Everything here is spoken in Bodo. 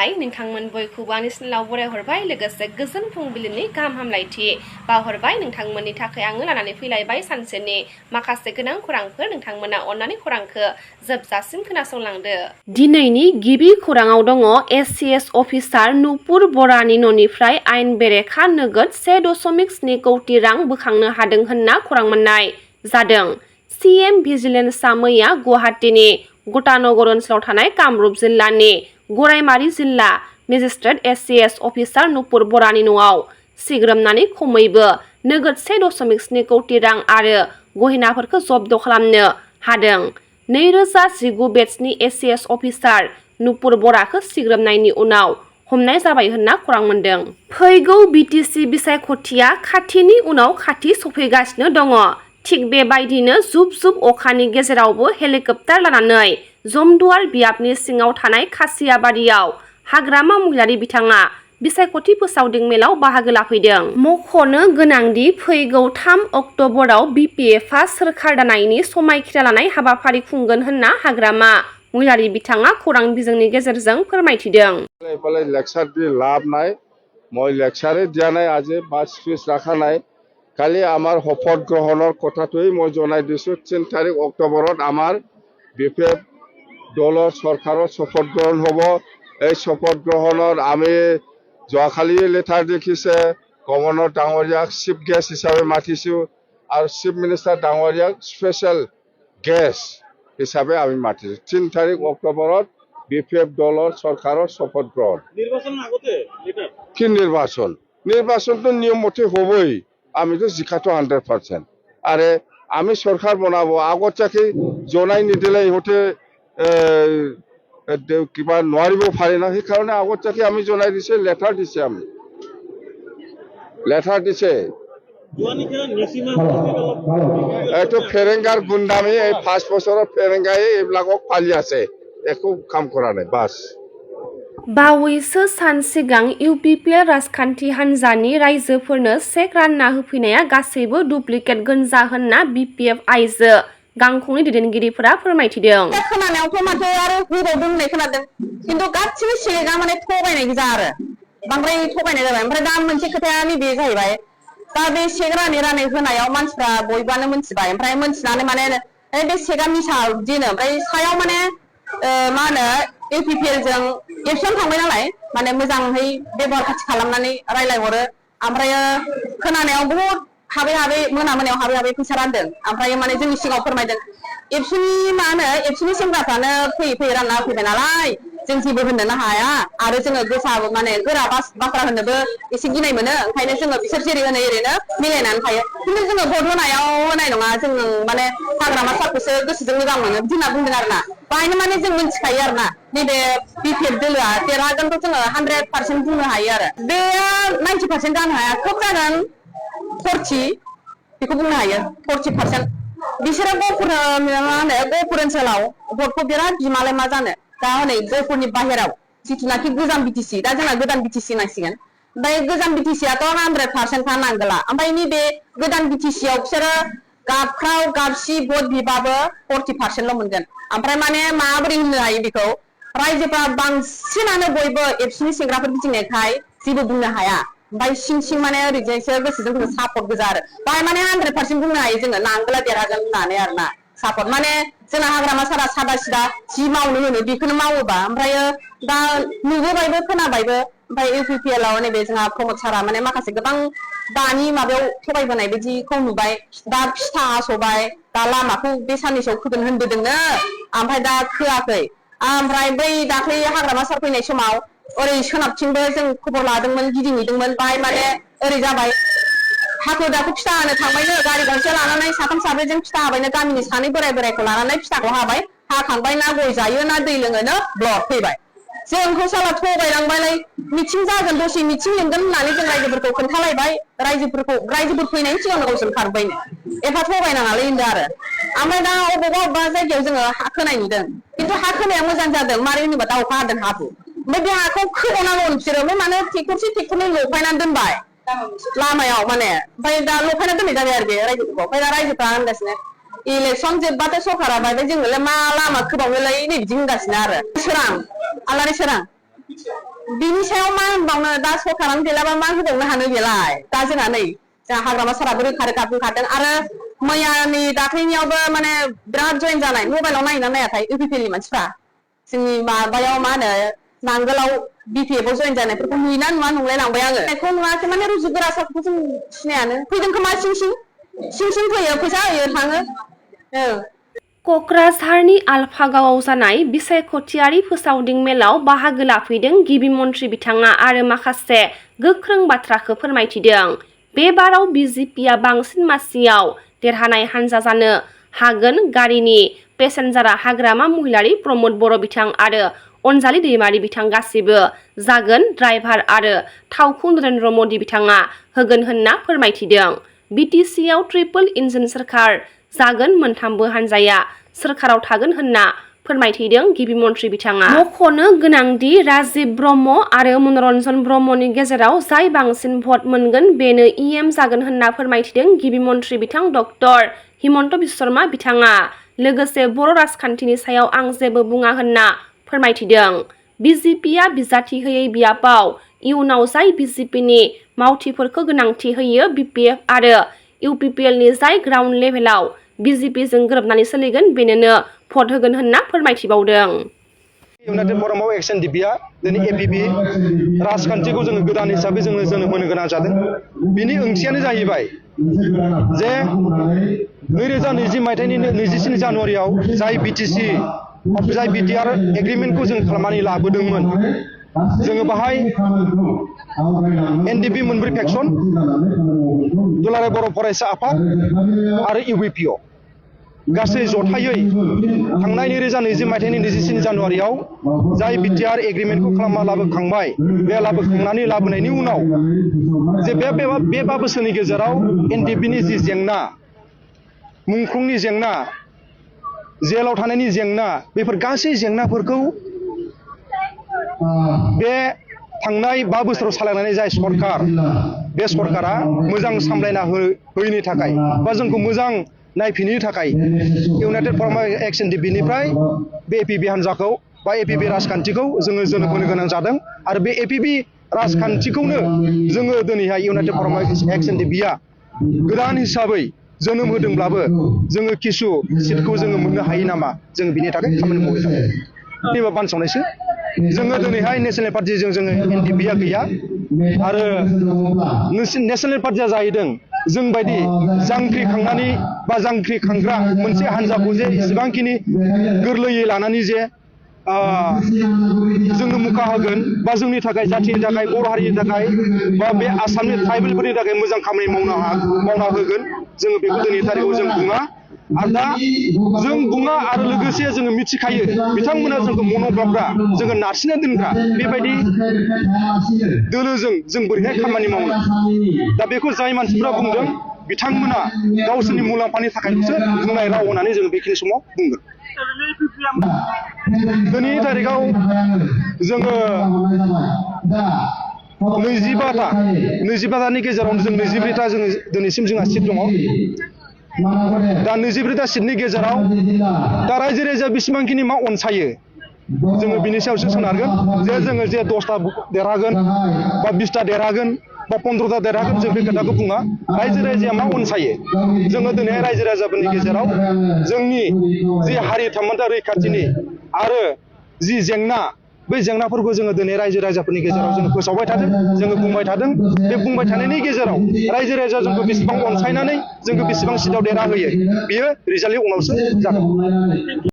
खुलुमबाय नोंथांमोन बयखौबो आंनि चेनेलाव बरायहरबाय लोगोसे गोजोन फुंबिलिनि गाहाम हामलायथि बावहरबाय नोंथांमोननि थाखाय आङो लानानै फैलायबाय सानसेनि माखासे गोनां खौरांफोर नोंथांमोना अन्नानै खौरांखौ जोबजासिम खोनासंलांदो। दिनैनि गिबि खौराङाव दङ एससिएस अफिसार नुपुर बरानि न'निफ्राय आयेन बेरेखा नोगोद 1.7 कौटि रां बोखांनो हादों होनना खौरां मोननाय जादों। सिएम भिजिलेन्सआ मैया गुवाहाटीनि गटानगर ओनसोलाव थानाय कामरुप जिल्लानि गरायमारी जिल्ला मेजिस्ट्रेट एससिएस अफिसार नुपुर बरानि न'आव सिग्रोमनानै खमैबो नोगोद 1.7 कौटि रां आरो गहेनाफोरखौ जब्द खालामनो हादों। 2019 बेट्सनि एससिएस अफिसार नुपुर बराखौ सिग्रोमनायनि उनाव हमनाय जाबाय होनना खौरां मोनदों। फैगौ बिटिसि बिसायख'थिया खाथिनि उनाव खाथि सफैगासिनो दङ। थिग बेबायदिनो जुब जुब अखानि गेजेरावबो हेलिकप्टार लानानै जमदुवार बियाबनि सिङाव थानाय खासियाबारियाव हाग्रामा महिलारि बिथाङा बिसायख'थि फोसावदिं मेलाव बाहागो लाफैदों। मख'नो गोनांदि फैगौ 3 अक्ट'बराव बिपिएफआ सोरखार दानायनि समायखिरा लानाय हाबाफारि खुंगोन होनना हाग्रामा महिलारि बिथाङा खौरां बिजोंनि गेजेरजों फोरमायथिदों। লেকচার দিয়ে লাভ নাই, মই লেকচাৰে দিয়া নাই, আজি বাছ ফিজ ৰাখা নাই। কালি আমাৰ শপত গ্ৰহণৰ কথাটোৱেই মই জনাই দিছোঁ। 3 তাৰিখ অক্টোবৰত আমাৰ বিপিএফ দলৰ চৰকাৰৰ শপত গ্ৰহণ হ'ব। এই শপত গ্ৰহণত আমি যোৱাকালি লেটাৰ দেখিছে গভৰ্ণৰ ডাঙৰীয়াক চিফ গেষ্ট হিচাপে মাতিছোঁ আৰু চিফ মিনিষ্টাৰ ডাঙৰীয়াক স্পেচিয়েল গেষ্ট হিচাপে আমি মাতিছোঁ। 3 তাৰিখ অক্টোবৰত বিপিএফ দলৰ চৰকাৰৰ শপত গ্ৰহণ। কি নিৰ্বাচন? নিৰ্বাচনটো নিয়ম মতে হ'বই, আমিতো জিকাটো 100%। আৰে আমি চৰকাৰ বনাব আগতীয়াকৈ জনাই নিদিলে ইহঁতে কিবা নোৱাৰিব পাৰে না, সেইকাৰণে আগতীয়াকৈ আমি জনাই দিছে, লেটাৰ দিছে, আমি লেটাৰ দিছে। এইটো ফেৰেংগাৰ গুণ্ডামি, এই 5 বছৰৰ ফেৰেংগাই এইবিলাকক পালি আছে, একো কাম কৰা নাই বাছ। बावैसो सान सिगां इउपिपिएल राजखान्थि हान्जानि रायजोफोरनो चेक रानना होफैनाया गासैबो डुप्लिकेट गोनजा होनना बिपिएफ आइजो गांखंनि दैदेनगिरिफोरा फोरमायथिदों। खोनानायावथ' माथो आरो होबावदों होननाय खोनादों, खिन्थु गासिबो चेकआ माने थगायनाय गोजा आरो बांद्राय थगायनाय जाबाय। ओमफ्राय दा मोनसे खोथाया नैबे जाहैबाय, दा बे चेक रानै होनायाव मानसिफ्रा बयबानो मोनथिबाय। ओमफ्राय मोनथिनानै माने बे चेकआ मिसा दिनो, ओमफ्राय सायाव माने मा होनो इउपिपिएल जों एबसुआनो थांबाय नालाय, माने मोजाङै बेबहार खाथि खालामनानै रायलायहरो। ओमफ्राय खोनानायाव बहुद हाबै मोनायाव हाबै फैसा रानदों। ओमफ्राय माने जोंनि सिगाङाव फोरमायदों एबसुनि मा होनो एबसुनि सेंग्राफ्रानो फैयै रानना होफैबाय नालाय जों जेबो होननोनो हाया, आरो जोङो गोसा माने गोरा बाथ्रा होननोबो एसे गिनाय मोनो। ओंखायनो जोङो बिसोर जेरै होनो ओरैनो मिलायनानै थायो। खिन्थु जोङो भट होनायाव होनाय नङा, जों माने हाग्रामा सारखौसो गोसोजों मोजां मोनो बिदि होनना बुंदों आरोना। बाहायनो माने जों मिथिखायो आरोना नैबे बिपिएफ दोलोआ देरहागोनखौ जोङो 100% बुंनो हायो आरो। बेयो 90% जानो हाया, खोब जागोन 40, बेखौ बुंनो हायो 40%। बिसोरो गहपुर मा होनो गहपुर ओनसोलाव भटखौ बिराद बिमालाय मा जानो, दा हनै गहपुरनि बाहेराव जिथुनाखि गोजाम बिटिसि, दा जोंना गोदान बिटिसि होनांसिगोन। ओमफ्राय गोजाम बिटिसियाथ' 100% नांगोला। ओमफ्राय नैबे गोदान बिटिसियाव बिसोरो गाबख्राव गाबसि भट बिबाबो 40%ल' मोनगोन। ओमफ्राय माने माबोरै होननो हायो बेखौ, रायजोफ्रा बांसिनानो बयबो एबसुनि सेंग्राफोर गिदिंनायखाय जेबो बुंनो हाया। ओमफ्राय सिं माने ओरैजायसो गोसोजों जोङो सापर्ट गोजा आरो बाहाय माने 100% बुंनो हायो जोङो नांगोला देरहागोन होननानै आरोना। सापर्ट माने जोंना हाग्रामा सारा सादा सिदा जि मावनो होनो बेखौनो मावोबा। ओमफ्राय दा नुबोबायबो खोनाबायबो। ओमफ्राय इउपिपिएलआव नैबे जोंहा प्रमद सारा माने माखासे गोबां दानि माबायाव थगायबोनाय बायदिखौ नुबाय। दा फिथा हास'बाय, दा लामाखौ बे साननैसोआव खोगोन होनबोदोंनो, ओमफ्राय दा खोआखै। ओमफ्राय बै दाख्लै हाग्रामा सार फैनाय समाव ओरै सोनाबथिंबो जों खबर लादोंमोन, गिदिंहैदोंमोन। बाहाय माने ओरै जाबाय, हाखु दाखु फिथा हानो थांबायनो गारि गंसे लानानै 3 4जों फिथा हाबायनो, गामिनि 2 बोरायखौ लानानै फिथाखौ हाबाय, हाखांबाय ना गय जायो ना दै लोङोनो ब्लद फैबाय। जोंखौ साला थगायलांबायलाय, मिथिं जागोन दसे मिथिं लिंगोन होननानै जों रायजोफोरखौ खोन्थालायबाय। रायजोफोर फैनायनि सिगांनो गावसोर खारबायनो, एफा थगायनाङालै होनदों आरो। ओमफ्राय दा अबेबा जायगायाव जोङो हा खोनाय नुदों, खिन्थु हा खोनाया मोजां जादों। मारै होनोबा दा अखा हादों हाब्रु, ओमफ्राय बे हाखौ खोबावनांगौ बिसोरो, माने ट्रेक्टरनै लगायनानै दोनबाय लामायाव माने। ओमफ्राय दा लगायना दोननाय जाबाय आरो बे रायजोफोरखौ। ओमफ्राय दा रायजोफ्रा होनगासिनो इलेक्सन जोबबाथाय सरकारा बायबाय जोङोलाय मा लामा खोबावनोलाय नै बिदि होनगासिनो आरो। सोरां आलारि सोरां बिनि सायाव मा होनबावनो दा सरकारानो गैलाबा मा होबावनो हानो बेलाय दा जोंहा नै जोंहा हाग्रामा साराबो रोखा बुंखादों आरो मैयानि दाख्लैनियावबो माने बिराद जइन जानाय मबाइलाव नायोना नायाथाय इउपिपिएलनि मानसिफ्रा जोंनि माबायाव मा होनो नांगोलाव बिपिएफआव जइन जानायफोरखौ नुयोना नुवा नंलाय लांबाय आङो बेखौ नुवाखै माने रुजुगोरा सारखौ जों सिनायानो फैदों खोमा सिं फैयो फैसा होयो थाङो क'क्राझारनि आलफागावआव जानाय बिसायख'थियारि फोसावदिं मेलाव बाहागो लाफैदों गिबि मन्थ्रि बिथाङा आरो माखासे गोख्रों बाथ्राखौ फोरमायथिदों। बे बाराव बिजेपिआ बांसिन मासियाव देरहानाय हान्जा जानो हागोन गारिनि पेसेन्जारा हाग्रामा महिलारि प्रमद बर' बिथां आरो अनजालि दैमारि बिथां गासिबो जागोन ड्राइभार आरो थावखौ नरेन्द्र मदि बिथाङा होगोन होनना फोरमायथिदों। बिटिसिआव ट्रिपल इन्जिन सोरखार जागोन मोनथामबो हान्जाया सोरखाराव थागोन होनना फोरमायथिदों गिबि मन्थ्रि बिथाङा। मख'नो गोनांदि राजिब ब्रह्म आरो मनरन्जन ब्रह्मनि गेजेराव जाय बांसिन भट मोनगोन बेनो इएम जागोन होनना फोरमायथिदों गिबि मन्थ्रि बिथां डक्टर हिमन्त बिश्व शर्मा बिथाङा। लोगोसे बर' राजखान्थिनि सायाव आं जेबो बुङा होनना फोरमायथिदों। बिजेपिआ बिजाथि होयै बियाबाव इयुनाव जाय बिजेपिनि मावथिफोरखौ गोनांथि होयो बिपिएफ आरो इउपिपिएलनि जाय ग्राउन्ड लेभेलाव बिजेपिजों गोरोबनानै सोलिगोन बेनोनो भट होगोन होनना फोरमायथिबावदों। इउनाइटेड फराम अफ एक्सन डिबिआ दिनै एपिपि राजखान्थिखौ जोङो गोदान हिसाबै जोङो जोनोम होनो गोनां जादों। बिनि ओंथियानो जाहैबाय जे 2020 मायथाइनि 24 जानुवारियाव जाय बिटिआर एग्रिमेन्टखौ जों खालामनानै लाबोदोंमोन जोङो बाहाय एनडिपि मोनब्रै फेक्सन दुलाराय बर' फरायसा आफाद आरो इउपिपिअ गासै जथायै थांनाय 2020 मायथाइनि 24 जानुवारियाव जाय बिटिआर एग्रिमेन्टखौ खालामना लाबोखांबाय बे लाबोखांनानै लाबोनायनि उनाव जे बे 5 बोसोरनि गेजेराव एनडिपिनि जि जेंना मुंख्लंनि जेंना जेलाव थानायनि जेंना बेफोर गासै जेंनाफोरखौ बे थांनाय 5 बोसोराव सालायनानै जाय सरकार बे सरकारा मोजां सामलायना होयैनि थाखाय बा जोंखौ मोजां नायफिनैनि थाखाय इउनाइटेड फराम अफ एक्सन डिबिनिफ्राय बे एपिपि हान्जाखौ बा एपिपि राजखान्थिखौ जोङो जोनोम होनो गोनां जादों आरो बे एपिपि राजखान्थिखौनो जोङो दिनैहाय इउनाइटेड फराम अफ एक्सन डिबिआ गोदान हिसाबै जोनोम होदोंब्लाबो जोङो किसु सिटखौ जोङो मोननो हायो नामा जों बिनि थाखाय खामानि मावबाय थादों। बानसावनायसो जोङो दिनैहाय नेशनेल पार्टिजों जोङो एनडिपिआ गैया आरो नेशनेल पार्टिया जाहैदों जों बायदि जांख्रिखांनानै बा जांख्रिखांग्रा मोनसे हान्जाखौ जे इसेबांखिनि गोरलैयै लानानै जे जोंनो मुखा होगोन बा जोंनि थाखाय जाथिनि थाखाय बर' हारिनि थाखाय बा बे आसामनि ट्राइबेलफोरनि थाखाय मोजां खामानि मावना होगोन जोङो बेखौ दिनैनि थारिखआव जों बुङा आरो दा जों बुङा आरो लोगोसे जोङो मिथिखायो बिथांमोना जोंखौ मन'ग्राफग्रा जोङो नारसिनना दोनग्रा बेबायदि दोलोजों जों बोरैहाय खामानि मावनो दा बेखौ जाय मानसिफ्रा बुंदों बिथांमोना गावसोरनि मुलाम्फानि थाखायसो बुंनाय राव होननानै जोङो बेखिनि समाव बुंगोन। दिनैनि थारिखआव जोङो 25थानि गेजेरावनो जों 24था जोङो दिनैसिम जोंहा सिट दङ। दा 24था सिटनि गेजेराव दा रायजो राजाया बेसेबांखिनि मा अनसायो जोङो बिनि सायावसो सोनारगोन जे जोङो जे 10था देरहागोन बा 20था देरहागोन बा 15था देरहागोन जों बे खोथाखौ बुङा रायजो राजाया मा अनसायो जोङो दिनै रायजो राजाफोरनि गेजेराव जोंनि जि हारि थामोन्था रैखाथिनि आरो जि जेंना बै जेंनाफोरखौ जोङो दिनै रायजो राजाफोरनि गेजेराव जोङो फोसावबाय थादों जोङो बुंबाय थादों बे बुंबाय थानायनि गेजेराव रायजो राजाया जोंखौ बेसेबां अनसायनानै जोंखौ बेसेबां सिटआव देरहाहोयो बियो रिजाल्टनि उनावसो जागोन।